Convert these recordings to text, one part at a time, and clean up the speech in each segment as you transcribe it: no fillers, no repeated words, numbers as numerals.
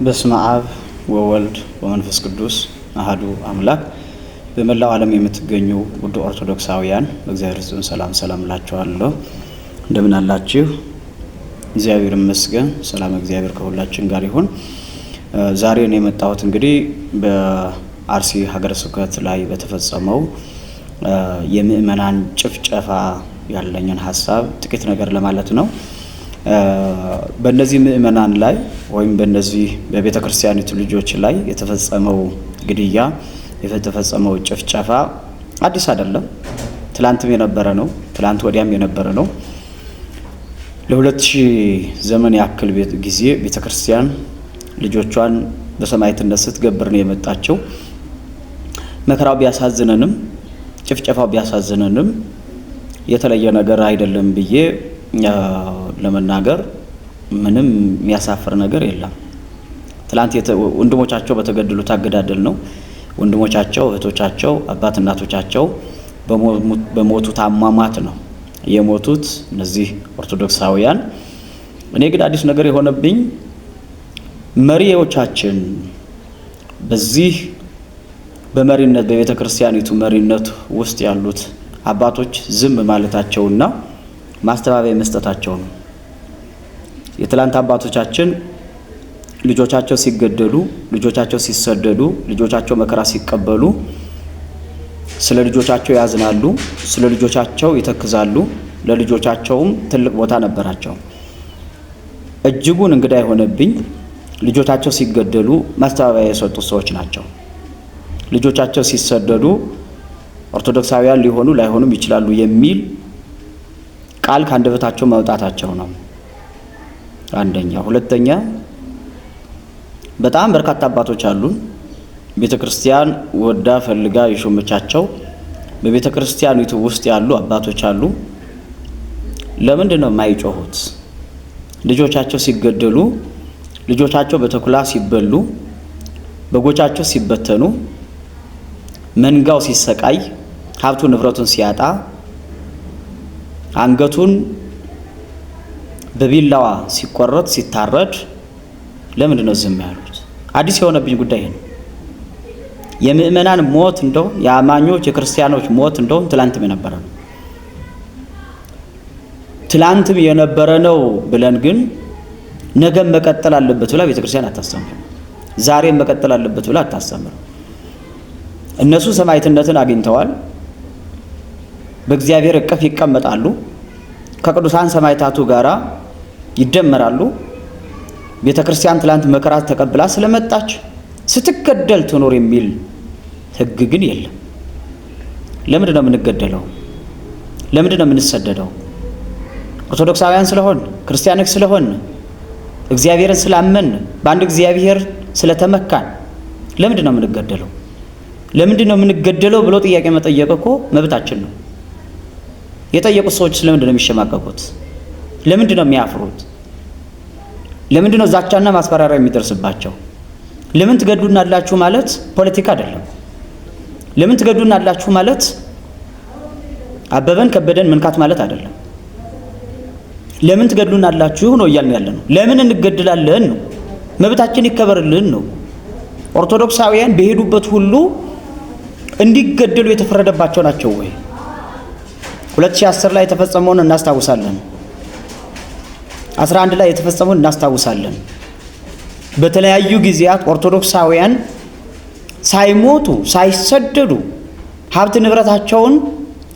በስመ አብ ወወልድ ወመንፈስ ቅዱስ አሐዱ አምላክ። በመላው ዓለም የምትገኙ ውድ ኦርቶዶክሳውያን በእግዚአብሔር ፍጹም ሰላም ሰላም እላችኋለሁ። እንደምን አላችሁ? እግዚአብሔር ይመስገን። ሰላም እግዚአብሔር ከሁላችን ጋር ይሁን። ዛሬ ነው የመጣሁት እንግዲህ በአርሲ ሀገረ ስብከት ላይ በተፈጸመው የምእመናን ጭፍጨፋ ያለኝን ሀሳብ ጥቂት ነገር ለማለት ነው። በእነዚህ ምእመናን ላይ ወይም በእነዚህ በቤተ ክርስቲያኒቱ ልጆች ላይ የተፈጸመው ግድያ፣ የተፈጸመው ጭፍጨፋ አዲስ አይደለም። ትላንትም የነበረ ነው። ትላንት ወዲያም የነበረ ነው። ለ2000 ዘመን ያክል ጊዜ ቤተ ክርስቲያን ልጆቿን በሰማዕትነት ስትገብር ነው የመጣቸው። መከራው ቢያሳዝነንም፣ ጭፍጨፋው ቢያሳዝነንም የተለየ ነገር አይደለም ብዬ ለመናገር ምንም የሚያሳፍር ነገር የለም። ትላንት ወንድሞቻቸው በተገደሉት አገዳደል ነው። ወንድሞቻቸው፣ እህቶቻቸው፣ አባት እናቶቻቸው በሞቱት አሟሟት ነው የሞቱት እነዚህ ኦርቶዶክሳውያን። እኔ ግን አዲስ ነገር የሆነብኝ መሪዎቻችን በዚህ በመሪነት በቤተ ክርስቲያኒቱ መሪነት ውስጥ ያሉት አባቶች ዝም ማለታቸውና ማስተባበያ መስጠታቸው ነው። የትላንት አባቶቻችን ልጆቻቸው ሲገደሉ፣ ልጆቻቸው ሲሰደዱ፣ ልጆቻቸው መከራ ሲቀበሉ ስለ ልጆቻቸው ያዝናሉ፣ ስለ ልጆቻቸው ይተክዛሉ፣ ለልጆቻቸውም ትልቅ ቦታ ነበራቸው። እጅጉን እንግዳ የሆነብኝ ልጆቻቸው ሲገደሉ ማስተባበያ የሰጡት ሰዎች ናቸው። ልጆቻቸው ሲሰደዱ ኦርቶዶክሳውያን ሊሆኑ ላይሆኑም ይችላሉ የሚል ቃል ከአንደበታቸው መውጣታቸው ነው። አንደኛ። ሁለተኛ፣ በጣም በርካታ አባቶች አሉ። ቤተ ክርስቲያን ወዳ ፈልጋ የሾመቻቸው በቤተ ክርስቲያኒቱ ውስጥ ያሉ አባቶች አሉ። ለምንድን ነው የማይጮሁት? ልጆቻቸው ሲገደሉ፣ ልጆቻቸው በተኩላ ሲበሉ፣ በጎቻቸው ሲበተኑ፣ መንጋው ሲሰቃይ፣ ሀብቱ ንብረቱን ሲያጣ፣ አንገቱን በቢላዋ ሲቆረጥ ሲታረድ ለምንድን ነው ዝም ያሉት? አዲስ የሆነብኝ ጉዳይ ነው። የምእመናን ሞት እንደው የአማኞች የክርስቲያኖች ሞት እንደው ትላንትም የነበረ ነው። ትላንትም የነበረ ነው ብለን ግን ነገም መቀጠል አለበት ብላ ቤተክርስቲያን አታስተምርም። ዛሬም መቀጠል አለበት ብላ አታስተምርም። እነሱ ሰማዕትነትን አግኝተዋል። በእግዚአብሔር እቅፍ ይቀመጣሉ። ከቅዱሳን ሰማዕታቱ ጋራ ይደመራሉ። ቤተ ክርስቲያን ትላንት መከራ ተቀብላ ስለመጣች ስትገደል ትኖር የሚል ሕግ ግን የለም። ለምንድን ነው የምንገደለው? ለምንድን ነው የምንሰደደው? ኦርቶዶክሳውያን ስለሆን፣ ክርስቲያኖች ስለሆን፣ እግዚአብሔርን ስላመን፣ በአንድ እግዚአብሔር ስለተመካን ለምንድን ነው የምንገደለው? ለምንድን ነው የምንገደለው ብሎ ጥያቄ መጠየቅ እኮ መብታችን ነው። የጠየቁት ሰዎች ለምንድን ነው የሚሸማቀቁት? ለምንድን ነው የሚያፍሩት? ለምንድን ነው ዛቻና ማስፈራሪያ የሚደርስባቸው? ለምን ትገድሉናላችሁ ማለት ፖለቲካ አይደለም። ለምን ትገድሉናላችሁ ማለት አበበን ከበደን መንካት ማለት አይደለም። ለምን ትገድሉናላችሁ ነው እያልን ያለ ነው። ለምን እንገድላለን ነው። መብታችን ይከበርልን ነው። ኦርቶዶክሳውያን በሄዱበት ሁሉ እንዲገደሉ የተፈረደባቸው ናቸው ወይ? 2010 ላይ የተፈጸመውን እናስታውሳለን። 11 ላይ የተፈጸመውን እናስታውሳለን። በተለያዩ ጊዜያት ኦርቶዶክሳውያን ሳይሞቱ፣ ሳይሰደዱ፣ ሀብት ንብረታቸውን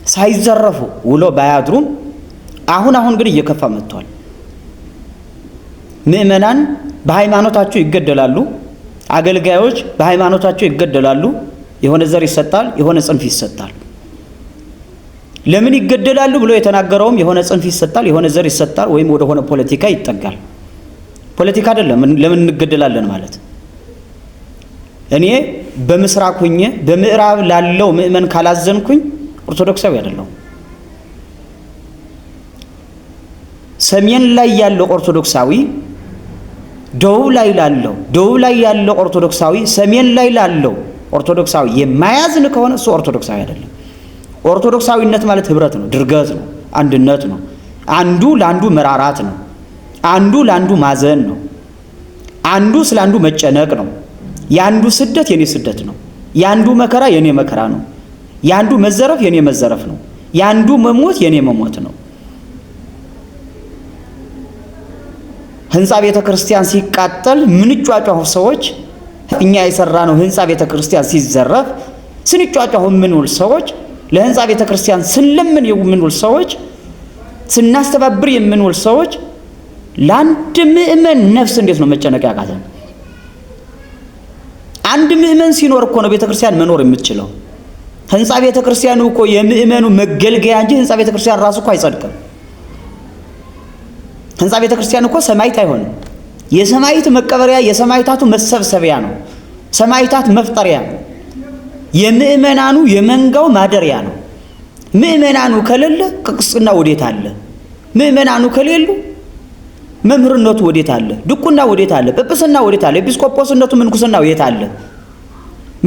ሳይዘረፉ ውሎ ባያድሩም አሁን አሁን ግን እየከፋ መጥቷል። ምእመናን በሃይማኖታቸው ይገደላሉ። አገልጋዮች በሃይማኖታቸው ይገደላሉ። የሆነ ዘር ይሰጣል፣ የሆነ ጽንፍ ይሰጣል። ለምን ይገደላሉ ብሎ የተናገረውም የሆነ ጽንፍ ይሰጣል፣ የሆነ ዘር ይሰጣል፣ ወይም ወደ ሆነ ፖለቲካ ይጠጋል። ፖለቲካ አይደለም ለምን እንገደላለን ማለት። እኔ በምስራቅ ሁኜ በምዕራብ ላለው ምእመን ካላዘንኩኝ ኦርቶዶክሳዊ አይደለሁም። ሰሜን ላይ ያለው ኦርቶዶክሳዊ ደቡብ ላይ ላለው፣ ደቡብ ላይ ያለው ኦርቶዶክሳዊ ሰሜን ላይ ላለው ኦርቶዶክሳዊ የማያዝን ከሆነ እሱ ኦርቶዶክሳዊ አይደለም። ኦርቶዶክሳዊነት ማለት ህብረት ነው፣ ድርገት ነው፣ አንድነት ነው። አንዱ ለአንዱ መራራት ነው። አንዱ ለአንዱ ማዘን ነው። አንዱ ስለ አንዱ መጨነቅ ነው። የአንዱ ስደት የኔ ስደት ነው። የአንዱ መከራ የኔ መከራ ነው። የአንዱ መዘረፍ የኔ መዘረፍ ነው። የአንዱ መሞት የኔ መሞት ነው። ህንፃ ቤተ ክርስቲያን ሲቃጠል ምንጯጯሁ ሰዎች፣ እኛ የሰራነው ህንፃ ቤተ ክርስቲያን ሲዘረፍ ስንጯጯሁ የምንውል ሰዎች፣ ለህንፃ ቤተ ክርስቲያን ስንለምን የምንውል ሰዎች፣ ስናስተባብር የምንውል ሰዎች ለአንድ ምእመን ነፍስ እንዴት ነው መጨነቅ ያቃተን? አንድ ምእመን ሲኖር እኮ ነው ቤተ ክርስቲያን መኖር የምትችለው። ህንፃ ቤተ ክርስቲያኑ እኮ የምእመኑ መገልገያ እንጂ ህንፃ ቤተ ክርስቲያን ራሱ እኮ አይጸድቅም። ህንፃ ቤተ ክርስቲያን እኮ ሰማዕት አይሆንም። የሰማዕት መቀበሪያ፣ የሰማዕታቱ መሰብሰቢያ ነው። ሰማዕታት መፍጠሪያ ነው። የምእመናኑ የመንጋው ማደሪያ ነው። ምእመናኑ ከሌለ ቅስና ወዴት አለ? ምእመናኑ ከሌሉ መምህርነቱ ወዴት አለ? ድቁና ወዴት አለ? ጵጵስና ወዴት አለ? ኤጲስቆጶስነቱ ምንኩስናው የት አለ?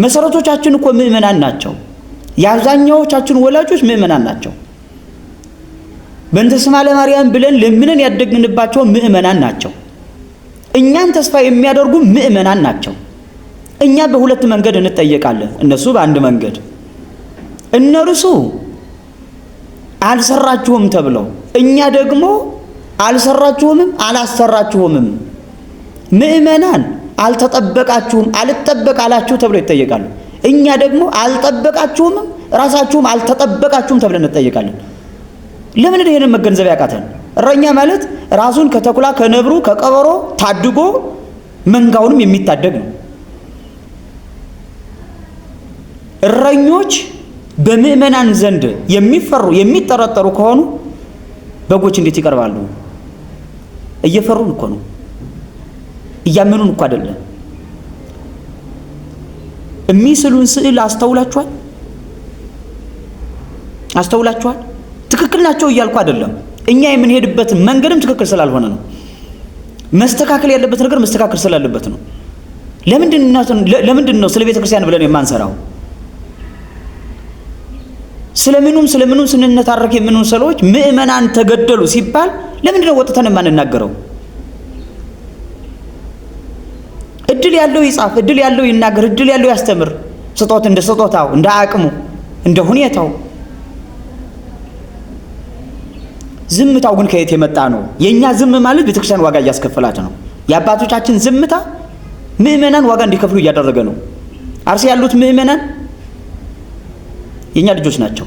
መሰረቶቻችን እኮ ምእመናን ናቸው። የአብዛኛዎቻችን ወላጆች ምእመናን ናቸው። በእንተ ስማ ለማርያም ብለን ለምነን ያደግንባቸው ምእመናን ናቸው። እኛን ተስፋ የሚያደርጉ ምእመናን ናቸው። እኛ በሁለት መንገድ እንጠየቃለን፣ እነሱ በአንድ መንገድ። እነርሱ አልሰራችሁም ተብለው፣ እኛ ደግሞ አልሰራችሁምም አላሰራችሁምም። ምእመናን አልተጠበቃችሁም አልጠበቅ አላችሁ ተብለው ይጠየቃሉ። እኛ ደግሞ አልጠበቃችሁምም ራሳችሁም አልተጠበቃችሁም ተብለን እንጠየቃለን። ለምን ይሄንን መገንዘብ ያቃተን? እረኛ ማለት ራሱን ከተኩላ ከነብሩ ከቀበሮ ታድጎ መንጋውንም የሚታደግ ነው። እረኞች በምእመናን ዘንድ የሚፈሩ የሚጠረጠሩ ከሆኑ በጎች እንዴት ይቀርባሉ? እየፈሩን እኮ ነው፣ እያመኑን እኮ አይደለም። የሚስሉን ስዕል አስተውላችኋል? አስተውላችኋል? ትክክል ናቸው እያልኩ አይደለም። እኛ የምንሄድበት መንገድም ትክክል ስላልሆነ ነው። መስተካከል ያለበት ነገር መስተካከል ስላለበት ነው። ለምንድን ነው ስለ ቤተ ክርስቲያን ብለን የማንሰራው? ስለምኑም ስለምኑም ስንነታረክ የምንውል ሰዎች ምእመናን ተገደሉ ሲባል ለምንድን ነው ወጥተን የማንናገረው? እድል ያለው ይጻፍ፣ እድል ያለው ይናገር፣ እድል ያለው ያስተምር። ስጦት እንደ ስጦታው እንደ አቅሙ እንደ ሁኔታው። ዝምታው ግን ከየት የመጣ ነው? የኛ ዝም ማለት ቤተክርስቲያን ዋጋ እያስከፈላት ነው። የአባቶቻችን ዝምታ ምእመናን ዋጋ እንዲከፍሉ እያደረገ ነው። አርሲ ያሉት ምእመናን የኛ ልጆች ናቸው።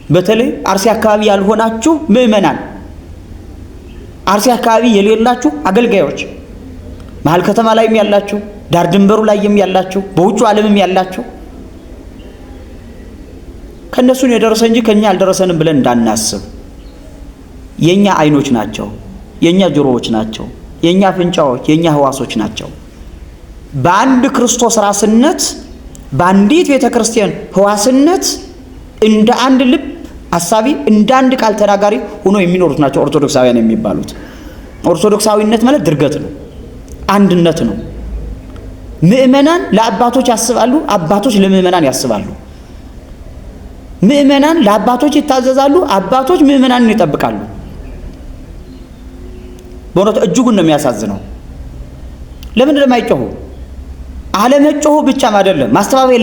በተለይ አርሲ አካባቢ ያልሆናችሁ ምእመናን፣ አርሲ አካባቢ የሌላችሁ አገልጋዮች፣ መሀል ከተማ ላይም ያላችሁ፣ ዳር ድንበሩ ላይም ያላችሁ፣ በውጩ ዓለምም ያላችሁ ከእነሱ ነው የደረሰ እንጂ ከኛ አልደረሰንም ብለን እንዳናስብ። የኛ አይኖች ናቸው፣ የኛ ጆሮዎች ናቸው፣ የኛ አፍንጫዎች፣ የኛ ህዋሶች ናቸው። በአንድ ክርስቶስ ራስነት በአንዲት ቤተ ክርስቲያን ህዋስነት እንደ አንድ ልብ አሳቢ እንደ አንድ ቃል ተናጋሪ ሆኖ የሚኖሩት ናቸው ኦርቶዶክሳውያን የሚባሉት። ኦርቶዶክሳዊነት ማለት ድርገት ነው፣ አንድነት ነው። ምእመናን ለአባቶች ያስባሉ፣ አባቶች ለምእመናን ያስባሉ። ምእመናን ለአባቶች ይታዘዛሉ፣ አባቶች ምእመናንን ይጠብቃሉ። በእውነቱ እጅጉን ነው የሚያሳዝነው። ለምን እንደማይጮሁ አለመጮሁ ብቻም አይደለም፣ ማስተባበያ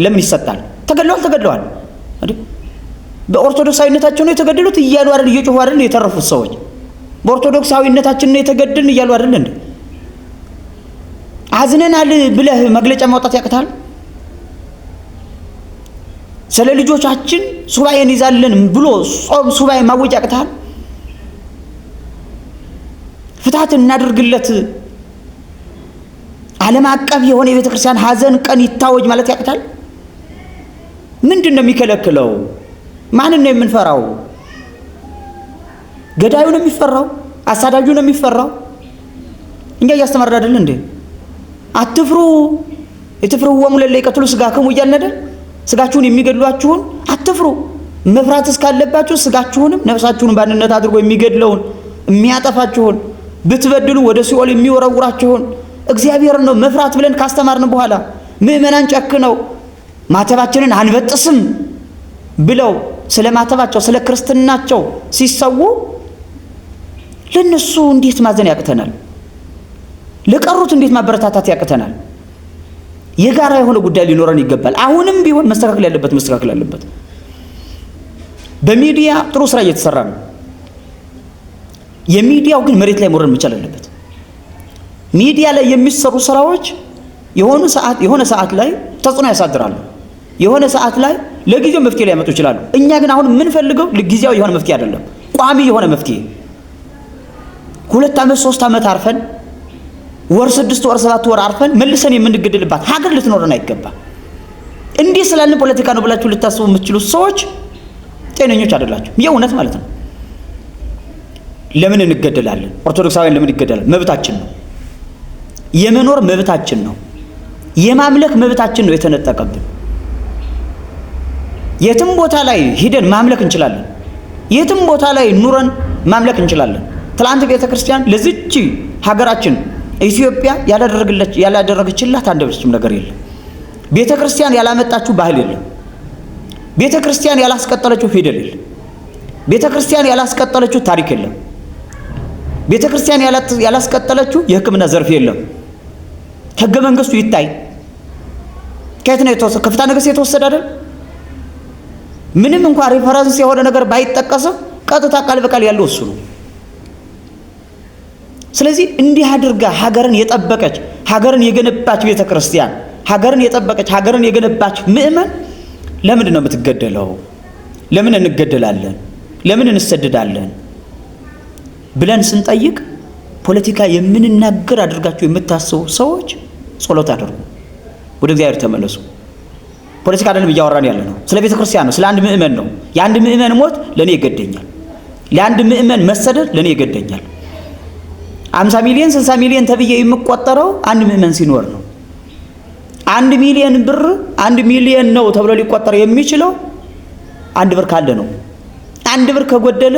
ለምን ይሰጣል? ተገድለዋል ተገድለዋል። በኦርቶዶክሳዊነታቸው ነው የተገደሉት እያሉ አይደል? እየጮሁ አይደል የተረፉት ሰዎች? በኦርቶዶክሳዊነታችን ነው የተገደልን እያሉ አይደል እንዴ? አዝነናል ብለህ መግለጫ ማውጣት ያቅታል? ስለ ልጆቻችን ሱባኤ እንይዛለን ብሎ ጾም ሱባኤ ማወጅ ያቅታል? ፍትሐት እናድርግለት ዓለም አቀፍ የሆነ የቤተ ክርስቲያን ሐዘን ቀን ይታወጅ ማለት ያቅታል? ምንድን ነው የሚከለክለው? ማንን ነው የምንፈራው? ገዳዩ ነው የሚፈራው? አሳዳጁ ነው የሚፈራው? እኛ እያስተማርን አይደል እንዴ? አትፍሩ ኢትፍርህዎሙ ለእለ ይቀትሉ ሥጋክሙ እያልን አይደል? ስጋችሁን የሚገድሏችሁን አትፍሩ። መፍራት እስካለባችሁ ስጋችሁንም ነፍሳችሁንም በአንድነት አድርጎ የሚገድለውን የሚያጠፋችሁን፣ ብትበድሉ ወደ ሲኦል የሚወረውራችሁን እግዚአብሔርን ነው መፍራት ብለን ካስተማርን በኋላ ምእመናን ጨክነው ማተባችንን አንበጥስም ብለው ስለ ማተባቸው ስለ ክርስትናቸው ሲሰዉ ለእነሱ እንዴት ማዘን ያቅተናል? ለቀሩት እንዴት ማበረታታት ያቅተናል? የጋራ የሆነ ጉዳይ ሊኖረን ይገባል። አሁንም ቢሆን መስተካከል ያለበት መስተካከል አለበት። በሚዲያ ጥሩ ስራ እየተሰራ ነው። የሚዲያው ግን መሬት ላይ መውረድ መቻል አለበት። ሚዲያ ላይ የሚሰሩ ስራዎች የሆነ ሰዓት ላይ ተጽዕኖ ያሳድራሉ። የሆነ ሰዓት ላይ ለጊዜው መፍትሄ ሊያመጡ ይችላሉ። እኛ ግን አሁን የምንፈልገው ጊዜያዊ የሆነ መፍትሄ አይደለም፣ ቋሚ የሆነ መፍትሄ። 2 ዓመት 3 ዓመት አርፈን፣ ወር 6 ወር 7 ወር አርፈን መልሰን የምንገደልባት ሀገር ልትኖረን አይገባ። እንዲህ ስላልን ፖለቲካ ነው ብላችሁ ልታስቡ የምትችሉ ሰዎች ጤነኞች አይደላችሁ። የእውነት ማለት ነው። ለምን እንገደላለን? ኦርቶዶክሳውያን ለምን ይገደላል? መብታችን ነው። የመኖር መብታችን ነው። የማምለክ መብታችን ነው የተነጠቀብን። የትም ቦታ ላይ ሂደን ማምለክ እንችላለን። የትም ቦታ ላይ ኑረን ማምለክ እንችላለን። ትላንት ቤተ ክርስቲያን ለዚች ሀገራችን ኢትዮጵያ ያላደረገችላት አንዳችም ነገር የለም። ቤተ ክርስቲያን ያላመጣችው ባህል የለም። ቤተ ክርስቲያን ያላስቀጠለችው ፊደል የለም። ቤተ ክርስቲያን ያላስቀጠለችው ታሪክ የለም። ቤተ ክርስቲያን ያላስቀጠለችው የሕክምና ዘርፍ የለም። ሕገ መንግስቱ ይታይ። ከየት ነው የተወሰደ? ከፍትሐ ነገሥት የተወሰደ አይደል? ምንም እንኳን reference የሆነ ነገር ባይጠቀስም ቀጥታ ቃል በቃል ያለው እሱ ነው። ስለዚህ እንዲህ አድርጋ ሀገርን የጠበቀች፣ ሀገርን የገነባች ቤተ ክርስቲያን፣ ሀገርን የጠበቀች፣ ሀገርን የገነባች ምእመን ለምንድን ነው የምትገደለው? ለምን እንገደላለን? ለምን እንሰደዳለን? ብለን ስንጠይቅ ፖለቲካ የምንናገር አድርጋችሁ የምታስቡ ሰዎች ጸሎት አድርጉ፣ ወደ እግዚአብሔር ተመለሱ። ፖለቲካ አይደለም እያወራን ያለ ነው፣ ስለ ቤተ ክርስቲያን ነው፣ ስለ አንድ ምእመን ነው። የአንድ ምእመን ሞት ለእኔ ይገደኛል። ለአንድ ምእመን መሰደድ ለእኔ ይገደኛል። 50 ሚሊዮን 60 ሚሊዮን ተብዬ የምቆጠረው አንድ ምእመን ሲኖር ነው። 1 ሚሊዮን ብር 1 ሚሊዮን ነው ተብሎ ሊቆጠር የሚችለው አንድ ብር ካለ ነው። አንድ ብር ከጎደለ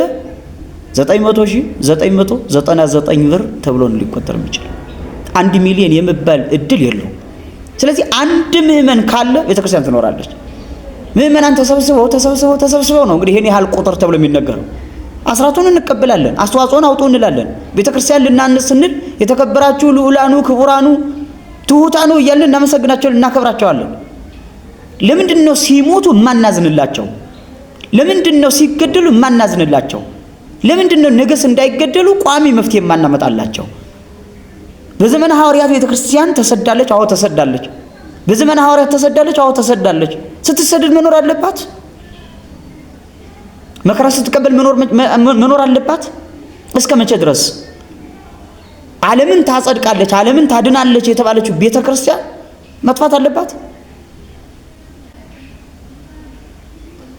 900,999 ብር ተብሎ ነው ሊቆጠር የሚችለው። 1 ሚሊዮን የመባል እድል የለውም። ስለዚህ አንድ ምእመን ካለ ቤተክርስቲያን ትኖራለች። ምእመናን ተሰብስበው ተሰብስበው ተሰብስበው ነው እንግዲህ ይሄን ያህል ቁጥር ተብሎ የሚነገረው። አስራቱን እንቀበላለን፣ አስተዋጽኦን አውጡ እንላለን። ቤተክርስቲያን ልናንጽ ስንል የተከበራችሁ ልዑላኑ፣ ክቡራኑ፣ ትሑታኑ እያልን እናመሰግናቸዋለን፣ እናከብራቸዋለን። ለምንድን ነው ሲሞቱ የማናዝንላቸው? ለምንድን ነው ሲገደሉ የማናዝንላቸው? ለምንድን ነው ነገስ እንዳይገደሉ ቋሚ መፍትሄ የማናመጣላቸው? በዘመነ ሐዋርያት ቤተክርስቲያን ተሰዳለች። አዎ ተሰዳለች። በዘመነ ሐዋርያት ተሰዳለች። አዎ ተሰዳለች። ስትሰደድ መኖር አለባት። መከራ ስትቀበል መኖር አለባት። እስከ መቼ ድረስ? ዓለምን ታጸድቃለች፣ ዓለምን ታድናለች የተባለችው ቤተ ክርስቲያን መጥፋት አለባት?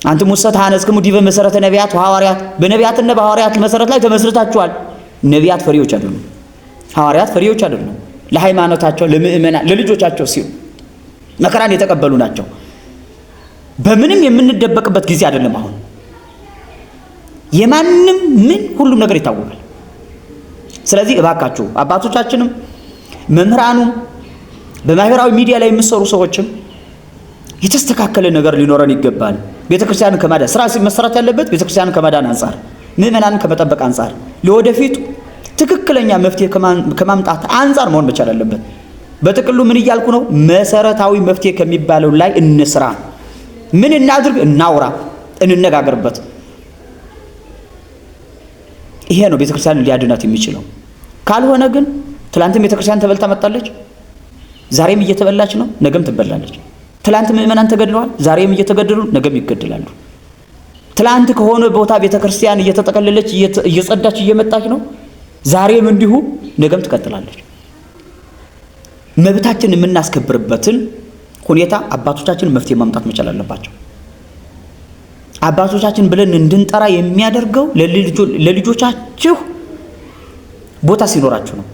አንትሙ ውስተ ተሐነጽክሙ ዲበ መሰረተ ነቢያት ወሐዋርያት፣ በነቢያትና በሐዋርያት መሰረት ላይ ተመስርታችኋል። ነቢያት ፈሪዎች አይደሉም። ሐዋርያት ፈሪዎች አይደሉም። ለሃይማኖታቸው፣ ለምእመናን፣ ለልጆቻቸው ሲሉ መከራን የተቀበሉ ናቸው። በምንም የምንደበቅበት ጊዜ አይደለም። አሁን የማንም ምን ሁሉም ነገር ይታወቃል። ስለዚህ እባካችሁ አባቶቻችንም መምህራኑም በማህበራዊ ሚዲያ ላይ የምትሰሩ ሰዎችም የተስተካከለ ነገር ሊኖረን ይገባል። ቤተክርስቲያንን ከማዳን ስራ መሰራት ያለበት ቤተክርስቲያንን ከማዳን አንጻር፣ ምእመናንን ከመጠበቅ አንጻር፣ ለወደፊቱ ትክክለኛ መፍትሄ ከማምጣት አንጻር መሆን መቻል አለበት። በጥቅሉ ምን እያልኩ ነው? መሰረታዊ መፍትሄ ከሚባለው ላይ እንስራ። ምን እናድርግ? እናውራ፣ እንነጋገርበት። ይሄ ነው ቤተክርስቲያንን ሊያድናት የሚችለው። ካልሆነ ግን ትላንትም ቤተክርስቲያን ተበልታ መጣለች፣ ዛሬም እየተበላች ነው፣ ነገም ትበላለች። ትላንት ምእመናን ተገድለዋል፣ ዛሬም እየተገደሉ ነገም ይገደላሉ። ትላንት ከሆነ ቦታ ቤተክርስቲያን እየተጠቀለለች እየጸዳች እየመጣች ነው፣ ዛሬም እንዲሁ ነገም ትቀጥላለች። መብታችን የምናስከብርበትን ሁኔታ አባቶቻችን መፍትሄ ማምጣት መቻል አለባቸው። አባቶቻችን ብለን እንድንጠራ የሚያደርገው ለልጆቻችሁ ቦታ ሲኖራችሁ ነው።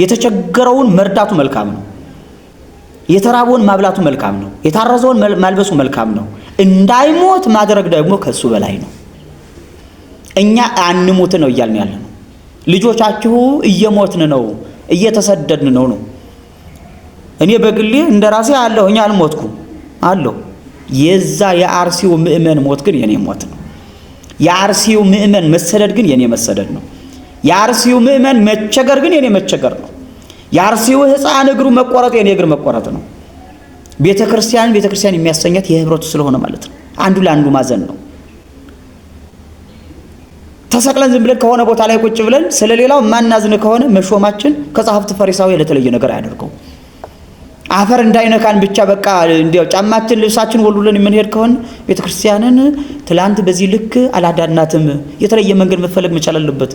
የተቸገረውን መርዳቱ መልካም ነው። የተራበውን ማብላቱ መልካም ነው። የታረዘውን ማልበሱ መልካም ነው። እንዳይሞት ማድረግ ደግሞ ከሱ በላይ ነው። እኛ አንሙት ነው እያልን ያለ ነው። ልጆቻችሁ እየሞትን ነው፣ እየተሰደድን ነው ነው። እኔ በግሌ እንደ ራሴ አለሁ፣ እኛ አልሞትኩም አለሁ። የዛ የአርሲው ምእመን ሞት ግን የኔ ሞት ነው። የአርሲው ምእመን መሰደድ ግን የኔ መሰደድ ነው። የአርሲው ምእመን መቸገር ግን የኔ መቸገር ነው። የአርሲው ሕፃን እግሩ መቆረጥ የኔ እግር መቆረጥ ነው። ቤተ ክርስቲያን ቤተ ክርስቲያን የሚያሰኛት የህብረቱ ስለሆነ ማለት ነው። አንዱ ለአንዱ ማዘን ነው። ተሰቅለን ዝም ብለን ከሆነ ቦታ ላይ ቁጭ ብለን ስለሌላው ማናዝን ከሆነ መሾማችን ከጸሐፍት ፈሪሳዊ ለተለየ ነገር አያደርገው። አፈር እንዳይነካን ብቻ በቃ እንዲያው ጫማችን ልብሳችን ወልውለን የምንሄድ ከሆነ ቤተ ክርስቲያንን ትላንት በዚህ ልክ አላዳናትም። የተለየ መንገድ መፈለግ መቻል አለበት።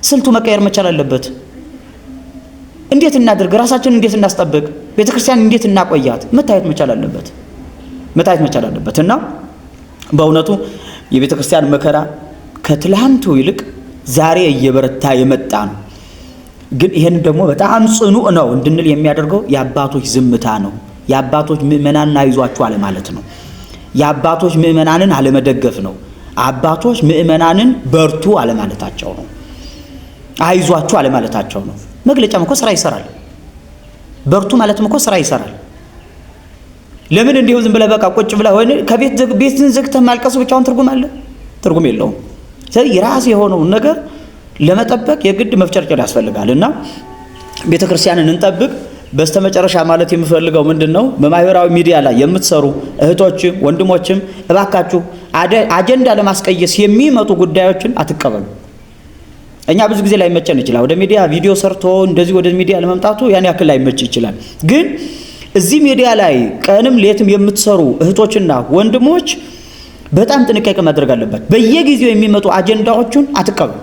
ስልቱ መቀየር መቻል አለበት። እንዴት እናድርግ? ራሳችንን እንዴት እናስጠብቅ? ቤተ ክርስቲያን እንዴት እናቆያት? መታየት መቻል አለበት። መታየት መቻል አለበት። እና በእውነቱ የቤተ ክርስቲያን መከራ ከትላንቱ ይልቅ ዛሬ እየበረታ የመጣ ነው። ግን ይሄን ደግሞ በጣም ጽኑ ነው እንድንል የሚያደርገው የአባቶች ዝምታ ነው። የአባቶች ምእመናንን አይዟችሁ አለ ማለት ነው። የአባቶች ምእመናንን አለመደገፍ ነው። አባቶች ምእመናንን በርቱ አለማለታቸው ነው። አይዟችሁ አለማለታቸው ነው። መግለጫም እኮ ስራ ይሰራል። በርቱ ማለትም እኮ ስራ ይሰራል። ለምን እንዲሁ ዝም ብለህ በቃ ቁጭ ብለህ ወይ ከቤት ቤትን ዘግተህ ማልቀሱ ብቻውን ትርጉም አለ? ትርጉም የለውም። ስለዚህ የራስ የሆነውን ነገር ለመጠበቅ የግድ መፍጨርጨር ያስፈልጋል። እና ቤተ ክርስቲያንን እንጠብቅ። በስተመጨረሻ ማለት የምፈልገው ምንድን ነው? በማህበራዊ ሚዲያ ላይ የምትሰሩ እህቶችም ወንድሞችም እባካችሁ አጀንዳ ለማስቀየስ የሚመጡ ጉዳዮችን አትቀበሉ። እኛ ብዙ ጊዜ ላይመቸን ይችላል። ወደ ሚዲያ ቪዲዮ ሰርቶ እንደዚህ ወደ ሚዲያ ለመምጣቱ ያን ያክል ላይመች ይችላል። ግን እዚህ ሚዲያ ላይ ቀንም ሌትም የምትሰሩ እህቶችና ወንድሞች በጣም ጥንቃቄ ማድረግ አለባችሁ። በየጊዜው የሚመጡ አጀንዳዎችን አትቀበሉ።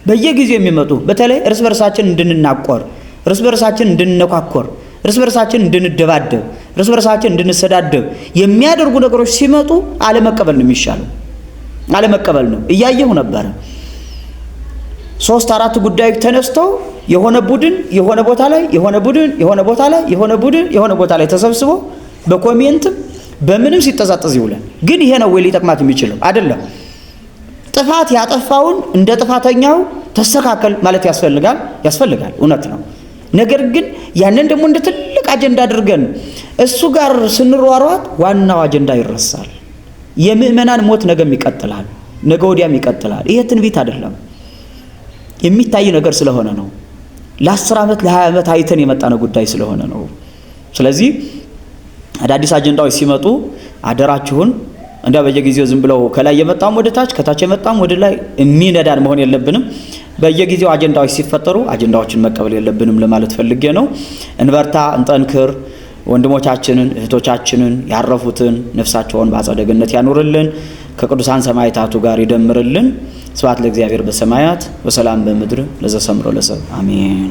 በየጊዜው የሚመጡ በተለይ እርስ በርሳችን እንድንናቆር፣ እርስ በርሳችን እንድንነኳኮር፣ እርስ በርሳችን እንድንደባደብ፣ እርስ በርሳችን እንድንሰዳደብ የሚያደርጉ ነገሮች ሲመጡ አለመቀበል ነው የሚሻለው። አለመቀበል ነው። እያየሁ ነበረ። 3 4 ጉዳዮች ተነስተው የሆነ ቡድን የሆነ ቦታ ላይ፣ የሆነ ቡድን የሆነ ቦታ ላይ፣ የሆነ ቡድን የሆነ ቦታ ላይ ተሰብስቦ በ comment ም በምንም ሲጠዛጠዝ ይውላል። ግን ይሄ ነው ወይ ሊጠቅማት የሚችለው? አይደለም። ጥፋት ያጠፋውን እንደ ጥፋተኛው ተስተካከል ማለት ያስፈልጋል፣ ያስፈልጋል፣ እውነት ነው። ነገር ግን ያንን ደግሞ እንደ ትልቅ አጀንዳ አድርገን እሱ ጋር ስንሯሯጥ ዋናው አጀንዳ ይረሳል። የምእመናን ሞት ነገም ይቀጥላል፣ ነገ ወዲያም ይቀጥላል። ይሄ ትንቢት አይደለም፣ የሚታይ ነገር ስለሆነ ነው። ለ10 ዓመት ለ20 ዓመት አይተን የመጣነው ጉዳይ ስለሆነ ነው። ስለዚህ አዳዲስ አጀንዳዎች ሲመጡ አደራችሁን እንዲያ በየጊዜው ዝም ብለው ከላይ የመጣም ወደ ታች ከታች የመጣም ወደ ላይ የሚነዳን መሆን የለብንም። በየጊዜው አጀንዳዎች ሲፈጠሩ አጀንዳዎችን መቀበል የለብንም ለማለት ፈልጌ ነው። እንበርታ፣ እንጠንክር። ወንድሞቻችንን እህቶቻችንን ያረፉትን ነፍሳቸውን በአጸደ ገነት ያኑርልን፣ ከቅዱሳን ሰማዕታቱ ጋር ይደምርልን። ስብሐት ለእግዚአብሔር በሰማያት ወሰላም በምድር ለዘሰምሮ ለሰብ አሜን።